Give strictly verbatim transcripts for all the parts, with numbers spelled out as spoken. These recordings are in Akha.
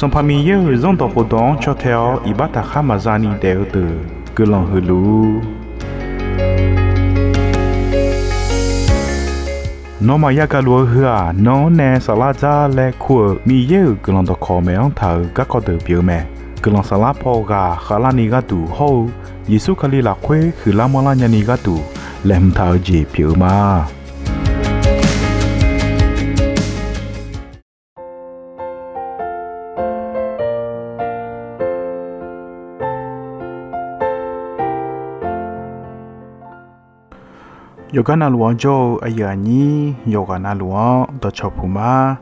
Sanqpaq Miqyaer-euq Zanrdawq khofdawq-anr caw tae-awr iqbax taqkhar maqza ni daef-eu deuq guiqlanq huiq luf-ur. Nawmaf yagaq luf-eu heu-aq, nan-anr nae saflar dzar laer kur-euq Miqyaer-euq guiqlanq dawqkawq maeq-anr taq-euq garkawv deuq pyeuf-eu mae. Guiqlanq saflar paw ghaq khavlarni gharduq hawr-eu Yeqsur Kali lafkhoer huiqlar manrlar nyani gharduq laeqhmq taq-eu jeq pyeuf-eu ma. Yawqgar navluf-anr jawr-eu aqyuif aqnyir yawqghaq navluf-anr dawqcawq puq ma.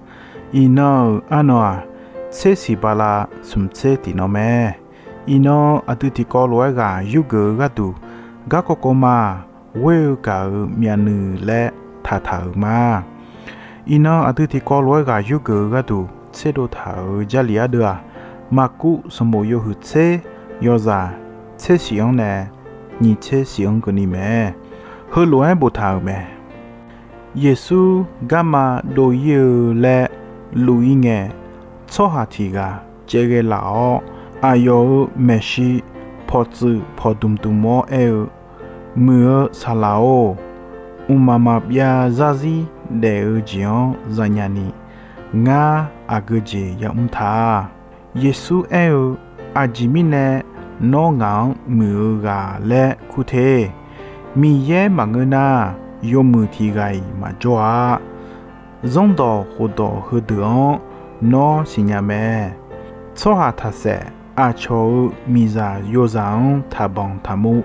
Iqnan-euq arnan-aq, tser siq bala smq tser tiqnan mae. Iqnan aqdui tiqkawv lof-aer ghaq yurgeuf-eu gharduq, garkawv kawv ma-aq, ghoer-eu gaq-euq myavnuiq laer taqtaq-euq ma. Iqnan aqdui tiqkawv lof-aer ghaq yurgeuf-eu gharduq tserdov taq-euq Jarlif ardeuv-aq, Maqkuv sanqbof yawhuiq tser yawzaq tser shif-anr nae nyiq tser shif-anr keuvni mae. Heulof-aer boftaq-euq mae. Yeqsur garma dov-ir-eu laer luv-ir ngae, tsawrhaq tiq ghaq caevghae laf-awr, aqyawf-euq maeqshi pawqtsuif pawqdmq dmq-awr aer-eu, Muiq-eu saqlaq-or, mqmaq maqbyav zarzir daef-eu jeq-anr zanya ni, ngar aqgeu jeq yamr ta. Yeqsur aer-eu, Aqjeq mirnae nawr ngaq-anr muiq-eu ghaq laer kur te. Miqyaer maqngeur nar, yawmuiq tiq ghaq-iq maqjawr-a. Zanrdawq khofdawq heudeuq-anr nawr siqnya mae. Tsawrhaq taqsaef, aqcawq-euq miqzaq yozaq-anr taqbanq taqmuv,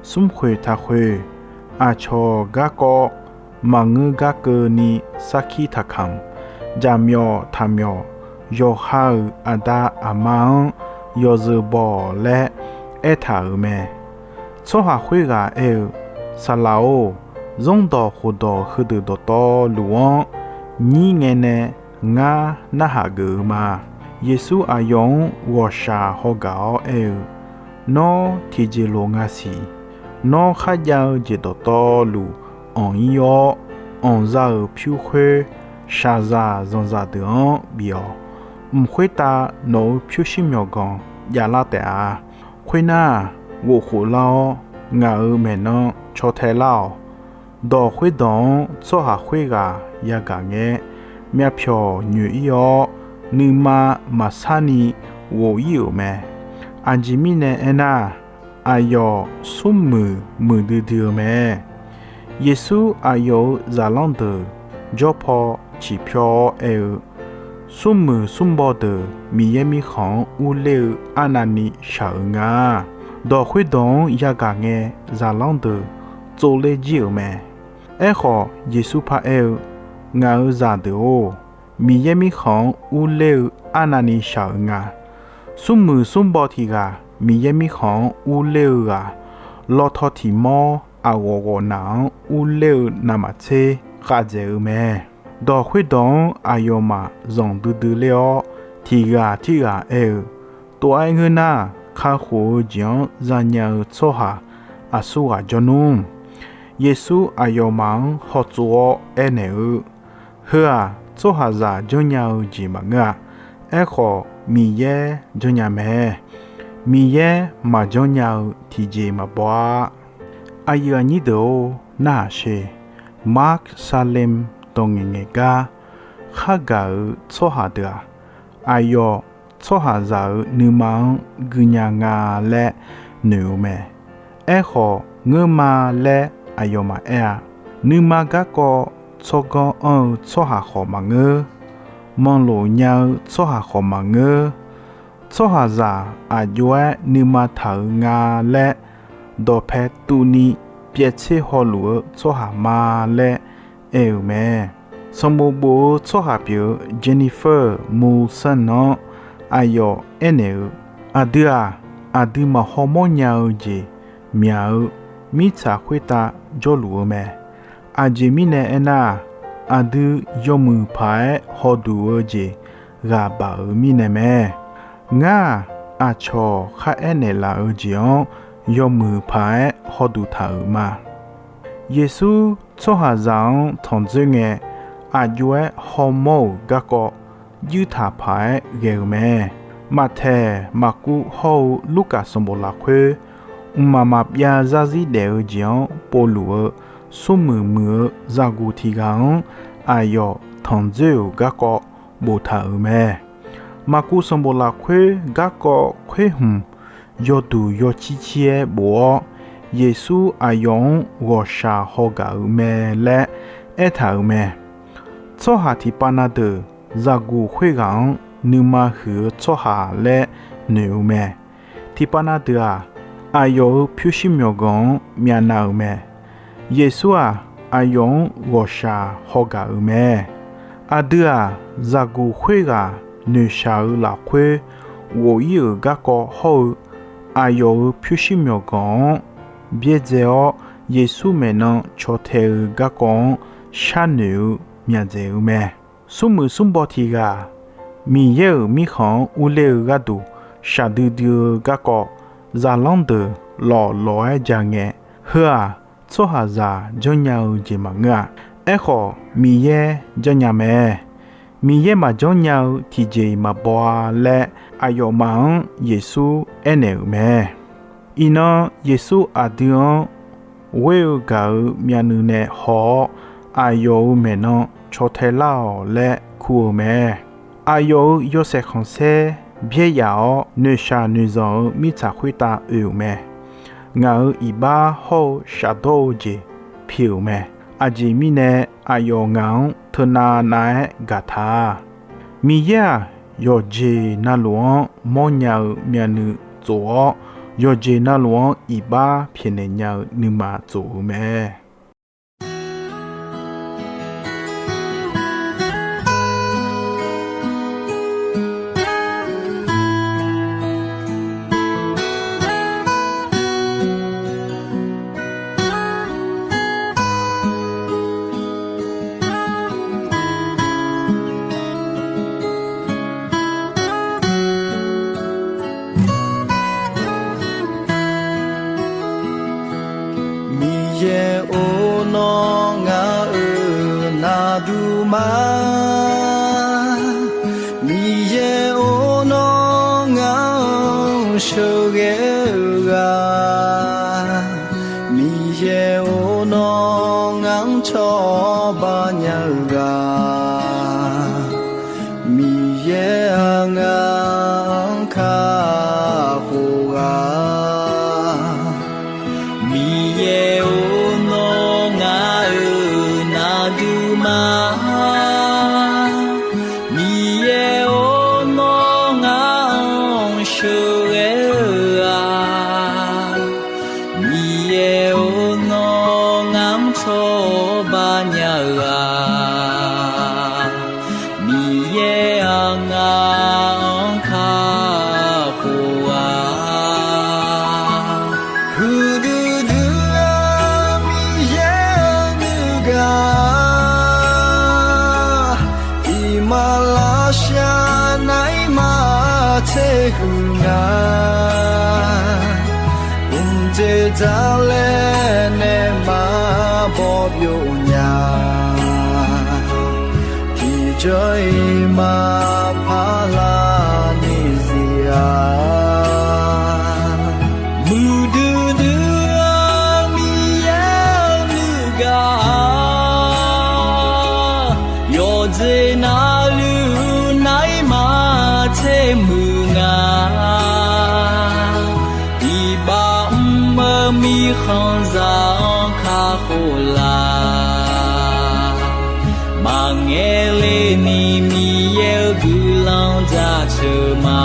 smrkhoeq taqkhoeq, aqcawq garkawv maqngeur gar keuvni sarkir taqkamq, jaqmyawf taqmyawf, yawqha-euq aqda aqma-anr yawzeu baw-awq laer aertaq-euq mae. Tsawrhaq khoerghaq aer-eu, Saqlaq-or, zanrdawq khofdawq heudeuq dawqtawvluf-anr nyir ngae nae ngar narhaq geuf-eu ma. Yeqsur aqyawf-anr ghawqshaq hawgaq-awr aer-eu, Nawr tiqjeq lof nga siq. Nawr kharjav-eu jeq dawqtawvluf anq-ir-awr, anqza-euq pyur khoer shaqzaq zanqzaq deuq-anr bif-awq. Mq khoertav nawq-euq pyurshuir myawqganq javlar taef-a. Khoernar, ghof khof lar-awr ngaq-euq maeqnan caw tae lar-awq. Dawq khoerdawq-anr tsawrhaq khoerghaq yagaq ngae, myavpyawq nyoeq-ir-awr, nuima maqsar ni ghof-ir-euq mae. Aqjeq mirnae aernar, aqyawf smrmuiq muiqdui dui-eu mae. Yeqsur aqyawf-euq zaqlanr deuq jawr paw ciqpyawr-awr aer-eu, Smrmuiq smrbaw deuq Miqyaer Mirkhanq-anr urler-eu arnavni shaq-eu nga. Dawq khoerdawq-anr yagaq ngae, zaqlanr deuq tsovler jir-euq mae. Aerkhawf, Yeqsur paraer-eu, Ngaq-euq zaqdeuq-or, Miqyaer Mirkhanq-anr urler-eu arnavni shaq-eu nga. Smrmuiq smrbaw tiq ghaq Miqyaer Mirkhanq-anr urler-eu ghaq, lawtaw tiq mawr aqghawf ghawf naq-anr urler-eu navmaqtser khavdzaeq-eu mae. Dawq khoerdawq-anr aqyawfmaf zanqdui dui ler-awr, tiq ghaq tirghaq aer-eu, Tov-aer ngeur nar, kakhof-eu jeq-anr zanya-eu tsawrhaq aqsur ghaq jawr nmr. Yeqsur aqyawfmaf-anr hawtsov-awr aernaeq-eu, Heu-aq, tsawrhaqzaq janrnya-eu jeq maqngeur-a. Aerkhawf, Miqyaer janrnya mae. Miqyaer maqjanrnya-eu tiqjeq maqbaw-a. Aqyuif aqnyir deuq-or, narhaq sher. Mark Salem dawq ngaeq ngaeq gar khargaq-euq tsawrhaq deuq-aq, aqyawf tsawrhaqzaq-euq nuima-anr guinya nga laer noeq-eu mae. Aerkhawf, ngeurma laer aqyawfmaf aer-a. Nuima garkawv tsawrganr anr-eu tsawrhaq khawf maqngeur. Manlof nya-eu tsawrhaq khawf maqngeur. Tsawrhaqzaq aq jov-aer nuima taq-euq nga laer dawqpae tuvni pyaev tser hawluf-eu tsawrhaq ma laer aer-euq mae. Sanqbof bof-eu tsawrhaq pyeuf-eu Jennifer Monson-anr aqyawf aernaeq-eu, Aqdui-aq, aqdui maqhaw mawrnya-eu jeq myaq-eu mirtsaq khoertav jawrluf-eu mae. Aqjeq mirnae aernar-aq, aqdui yawmuiq paq-aer hawduq-eu jeq ghaq baq-euq mirnae mae. Ngar-aq, aqcawq kharaer naeqlaf-eu jeq-anr yawmuiq paq-aer hawduq taq-euq ma. Yeqsur tsawrhaqzaq-anr tanqdzoer ngae, aq jov-aer hawmawr-euq garkawv juir taq paq-aer ghae-eu mae. Maqtaeq, Maqkuv hawr-eu Lurkaf sanqbof lafkhoer, mqmaq maqbyav zarzir daef-eu jeq-anr povluf-eu smrmuiq muiq-eu zaqguq tiq ghaq-anr aqyawf tanqdzoer-euq garkawv boftaq-euq mae. Maqkuv sanqbof lafkhoer garkawv khoer hmq yawduq yawcir cir-aer bof-awr, Yeqsur aqyawf-anr ghawqshaq haw gaq-euq mae laer aertaq-euq mae. Tsawrhaq tiqpav na deuq zaqguq khoerghaq-anr nuima huiq-eu tsawrhaq laer noeq-eu mae. Tiqpav na deuq-aq, aqyawf-euq pyurshuir myawqganq-anr myavnav-euq mae. Yeqsur-aq, aqyawf-anr ghawqshaq haw gaq-euq mae. Aqdui-aq, zaqguq khoerghaq noeqshaq-eu lafkhoer ghof-ir-euq garkawv hawr-eu, aqyawf-euq pyurshuir myawqganq-anr byaerdzae-awr, Yeqsur maeqnan caw tae-eu garkawv-anr sharnoeq-eu myaqdzaeq-eu mae. Smrmuiq smrbaw tiq ghaq Miqyaer-euq mirkhanq-anr urler-eu gharduq shaqdui dui-eu garkawv zaqlanr deuq lawf lawf-aer ja ngae, heu-aq, tsawrhaqzaq janrnya-eu jeq maqngeur-a. Aerkhawf, Miqyaer janrnya mae. Miqyaer maqjanr nya-eu tiqjeq-iq maqbaw-a laer, aqyawfmaf-anr Yeqsur aernaeq-euq mae. Iqnan, Yeqsur aqdui-anr ghoer-eu gaq-euq myavnuiv nae haw-awr, aqyawf-euq maeqnan caw tae lar-awq laer kur-eu mae. Aqyawf-euq yawshaef khanqsaer byaer yaf-awr, noeqshaq noeqzanq-eu mirtsaq khoertav oe-euq mae. Ngaq-euq iqbax hawr-eu shafdawr-eu jeq pi-euq mae. Aqjeq mirnae, aqyawf ngaq-anr teunav nav-aer gaqtaq-a. Miqyaer-aq, yawqjeq navluf-anr mawrnya-eu myavnuiv tsof-awr, yawqjeq navluf-anr iqbax pyaeqnaeq nya-eu nuima tsof-eu mae. Miqyaer-or, nawr ngaq-euq navduq ma. Miqyaer-or, nawr ngaq-anr sheuqghae-eu ghaq. Miqyaer-or, nawr ngaq-anr cawba nya-eu ghaq. Miqyaer-aq, ngaq-anr kakhof ghaq. Miqyaer-or, nawr ngaq-euq navduq ma. Miqyaer-or, nawr ngaq-anr sheuqghae-eu ghaq. Miqyaer-or, nawr ngaq-anr cawba nya-eu ghaq. Miqyaer-aq, ngaq-anr kakhof ghaq. Huiqdui dui-eu Miqyaer-eu nuigaq, iqmalavshav naeq-ir ma tser huiq nga. Mqdzeq dzaq laer nae maqbaw byov nya. Tiqjawr-iq maqpar lar ni zir-a. Muiqdui dui-eu Miqyaer-eu nuigaq, yawqjeq navluf naeq-ir ma tser muiq nga. Iqbax mr-eu mirkhanqzaq-anr kakhof laf. Maqngaeq le ni Miqyaer-eu guiqlanq jaceuq ma.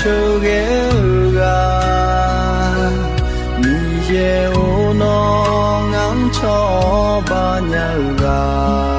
Teughaq-eu ghaq, Miqyaer-or, nawr ngar-anr cawba nya-eu ghaq.